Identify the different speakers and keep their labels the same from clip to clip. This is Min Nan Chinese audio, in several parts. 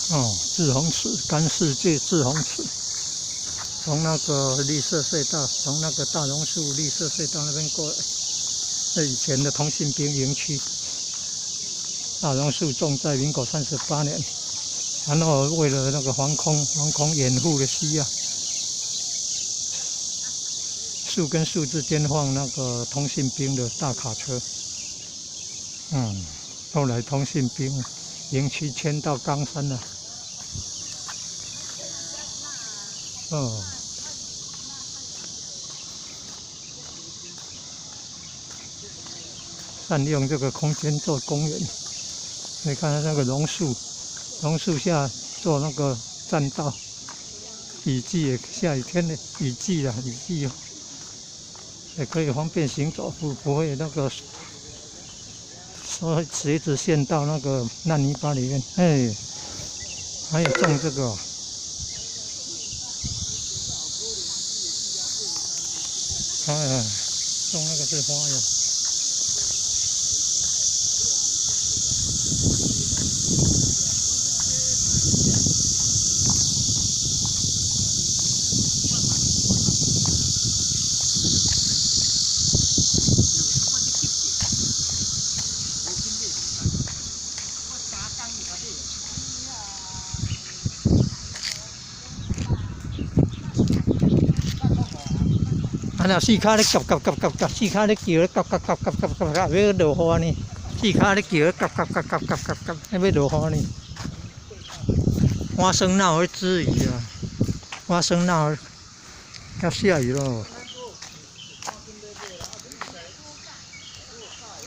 Speaker 1: 哦，滯洪池，乾世界滯洪池，從那個綠色隧道，從那個大榕樹綠色隧道那邊過來，這以前的通信兵營區。大榕樹種在民國38年，然後為了那個防空掩護的需要，樹跟樹之間放那個通信兵的大卡車。後來通信兵營區遷到岡山了。哦，善用這個空間做公園。你看那個榕樹，榕樹下做那個棧道。雨季也下雨天的雨季啊，雨季也可以方便行走，不會那個說鞋子陷到那個爛泥巴裡面。哎，還有種這個。哎，種那個是花呀。啊！四跤咧夾夾夾夾夾，四跤咧叫咧夾夾夾夾夾夾夾，欲落雨呢？四跤咧叫咧夾夾夾夾夾夾夾，欲落雨呢？蛙聲鬧會止雨啊！蛙聲鬧要下雨咯！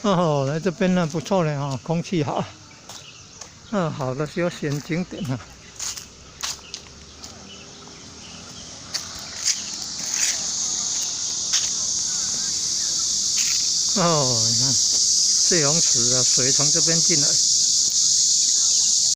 Speaker 1: 哦，來這邊呢不錯嘞哈，空氣好，好的休閒景點啊！哦，你看，滯洪池啊，水從這邊進來。